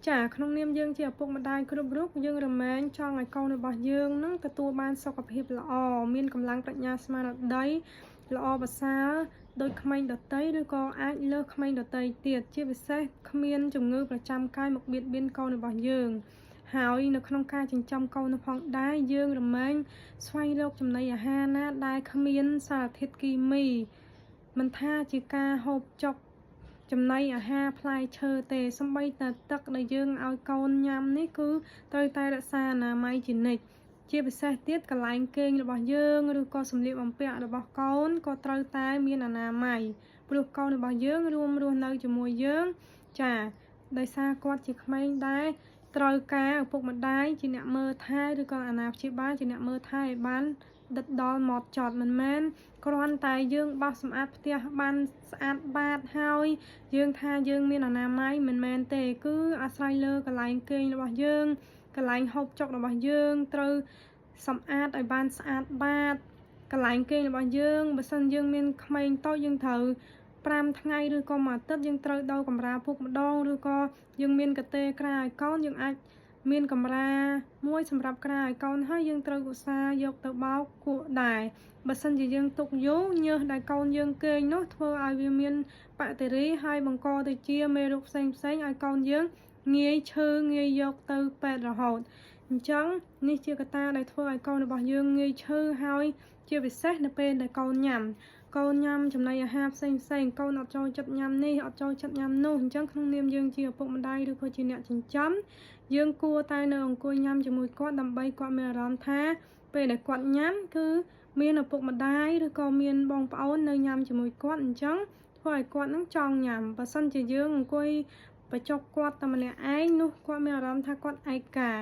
ចាក្នុងនាមយើងជាឪពុកម្ដាយគ្រប់រូបយើងរមែងចង់ឲ្យកូនរបស់យើងនឹងទទួលបានសុខភាពល្អមានកម្លាំងប្រាជ្ញាស្មារតីល្អប្រសើរដូចក្មេងដទៃឬក៏អាចលើសក្មេងដទៃទៀតជាពិសេសគ្មានជំងឺប្រចាំកាយមកបៀតបៀនកូនរបស់យើងហើយនៅក្នុងការចិញ្ចឹមកូននោះផងដែរយើងរមែងស្វែងរកចំណីអាហារណាដែលគ្មានសារធាតុគីមីមិនថាជាការហូបចុកចំណីអាហារផ្លែឈើទេសូម្បីតែទឹកដែលយើងឲ្យកូនញ៉ាំនេះគឺត្រូវតែរក្សាអនាម័យជានិច្ចជាពិសេសទៀតកន្លែងគេងរបស់យើងឬក៏សម្លៀកបំពាក់របស់កូនក៏ត្រូវតែមានអនាម័យព្រោះកូនរបស់យើងរួមរស់នៅជាមួយយើងចាដោយសារគាត់ជាក្មេងដែរត្រូវការឪពុកម្ដាយជាអ្នកមើលថែឬក៏អាណាព្យាបាលជាអ្នកមើលថែឲ្យបានដិតដល់ម៉ត់ចត់មិនមែនគ្រាន់តែយើងបោសសម្អាតផ្ទះបានស្អាតបាតហើយយើងថាយើងមានអនាម័យមិនមែនទេគឺអាស្រ័យលើកន្លែងគេងរបស់យើងកន្លែងហូបចុករបស់យើងត្រូវសម្អាតឲ្យបានស្អាតបាតកន្លែងគេងរបស់យើងបើសិនយើងមានក្មេងតូចយើងត្រូវ5ថ្ងៃឬក៏មួយអាទិត្យយើងត្រូវដូរកម្រាលពូកម្ដងឬក៏យើងមានកទេក្រាឲ្យកូនយើងអាចមានកម្រាមួយសម្រាប់ក្រាឲ្យកូនហើយយើងត្រូវឧស្សាហ៍យកទៅបោកគក់ដែរបើសិនជាយើងទុកយូរញើសដែលកូនយើងគេងនោះធ្វើឲ្យវាមានបាក់តេរីហើយបង្កទៅជាមេរោគផ្សេងផ្សេងឲ្យកូនយើងងាយឈឺងាយយកទៅពេទ្យរហូតអញ្ចឹងនេះជាកត្តាដែលធ្វើឲ្យកូនរបស់យើងងាយឈឺហើយជាពិសេសនៅពេលដែលកូនញ៉ាំកូនញ៉ាំចំណីអាហារផ្សេងផ្សេងកូនអត់ចូលចិត្តញ៉ាំនេះអត់ចូលចិត្តញ៉ាំនោះអញ្ចឹងក្នុងនាមយើងជាឪពុកម្ដាយឬក៏ជាអ្នកចិញ្ចឹមយើងគួរតែនៅអង្គុយញ៉ាំជាមួយគាត់ដើម្បីគាត់មានអារម្មណ៍ថាពេលដែលគាត់ញ៉ាំគឺមានឪពុកម្ដាយឬក៏មានបងប្អូននៅញ៉ាំជាមួយគាត់អញ្ចឹងធ្វើឲ្យគាត់នឹងចង់ញ៉ាំបើសិនជាយើងអង្គុយបញ្ចុកគាត់តែម្នាក់ឯងនោះគាត់មានអារម្មណ៍ថាគាត់ឯកា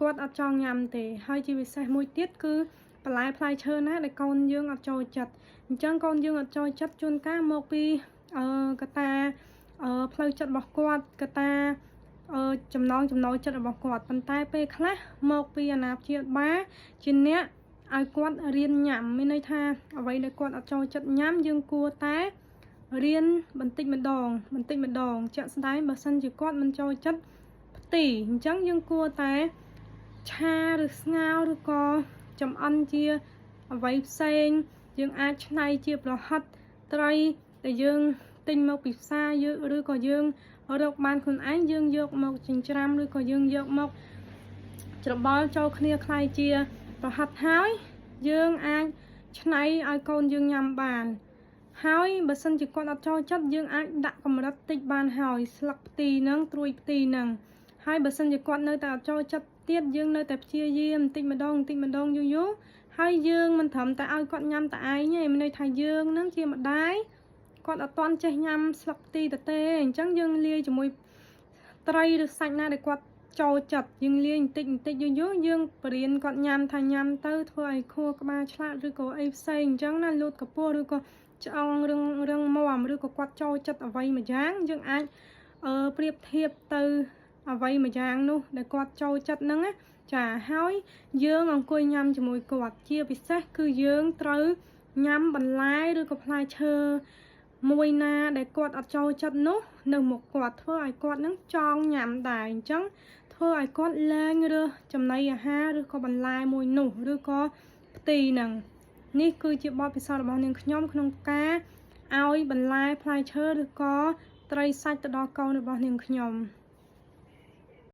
គាត់អត់ចង់ញ៉ាំទេហើយជាពិសេសមួយទៀតគឺបន្លែផ្លែឈើណាដែលកូនយើងអត់ចូលចិត្តអញ្ចឹងកូនយើងអត់ចូលចិត្តជួនកាលមកពីកត្តាផ្លូវចិត្តរបស់គាត់កត្តាចំណងចំណូលចិត្តរបស់គាត់ប៉ុន្តែពេលខ្លះមកពីអាណាព្យាបាលជាអ្នកឲ្យគាត់រៀនញ៉ាំមានន័យថាអ្វីដែលគាត់អត់ចូលចិត្តញ៉ាំយើងគួរតែរៀនបន្តិចម្ដងបន្តិចម្ដងជាក់ស្ដែងបើសិនជាគាត់មិនចូលចិត្តផ្ទីអញ្ចឹងយើងគួរតែឆាឬស្ងោរឬក៏ចំអិនជាអ្វីផ្សេងយើងអាចច្នៃជាប្រហិតត្រីដែលយើងទិញមកពីផ្សារយើងឬក៏យើងរកបានខ្លួនឯងយើងយកមកចិញ្ច្រាំឬក៏យើងយកមកច្របល់ចូលគ្នាក្លាយជាប្រហិតហើយយើងអាចច្នៃឲ្យកូនយើងញ៉ាំបានហើយបើសិនជាគាត់អត់ចូលចិត្តយើងអាចដាក់កម្រិតតិចបានហើយស្លឹកផ្ទីហ្នឹងត្រួយផ្ទីហ្នឹងហើយបើសិនជាគាត់នៅតែអត់ចូលចិត្តទៀតយើងនៅតែព្យាយាមបន្តិចម្ដងបន្តិចម្ដងយូរយូរហើយយើងមិនត្រឹមតែឲ្យគាត់ញ៉ាំតែឯងទេមានន័យថាយើងនឹងជាម្ដាយគាត់អត់ទាន់ចេះញ៉ាំស្លឹកផ្ទីទៅទេអញ្ចឹងយើងលាយជាមួយត្រីឬសាច់ណាដែលគាត់ចូលចិត្តយើងលាយបន្តិចបន្តិចយូរយូរយើងបរៀនគាត់ញ៉ាំថាញ៉ាំទៅធ្វើឲ្យខួរក្បាលឆ្លាតឬក៏អីផ្សេងអញ្ចឹងណាលូតកពស់ឬក៏ឆ្អឹងរឹងរឹងមាំឬក៏គាត់ចូលចិត្តអ្វីមួយយ៉ាងយើងអាចប្រៀបធៀបទៅអ្វីមួយយ៉ាងនោះដែលគាត់ចូលចិត្តហ្នឹងណាចាហើយយើងអង្គុយញ៉ាំជាមួយគាត់ជាពិសេសគឺយើងត្រូវញ៉ាំបន្លែឬក៏ផ្លែឈើមួយណាដែលគាត់អត់ចូលចិត្តនោះនៅមុខគាត់ធ្វើឲ្យគាត់នឹងចង់ញ៉ាំដែរអញ្ចឹងធ្វើឲ្យគាត់លែងរើសចំណីអាហារឬក៏បន្លែមួយនោះឬក៏ផ្ទីហ្នឹងនេះគឺជាបទពិសោធន៍របស់នាងខ្ញុំក្នុងការឲ្យបន្លែផ្លែឈើឬក៏ត្រីសាច់ទៅដល់កូនរបស់នាងខ្ញុំ។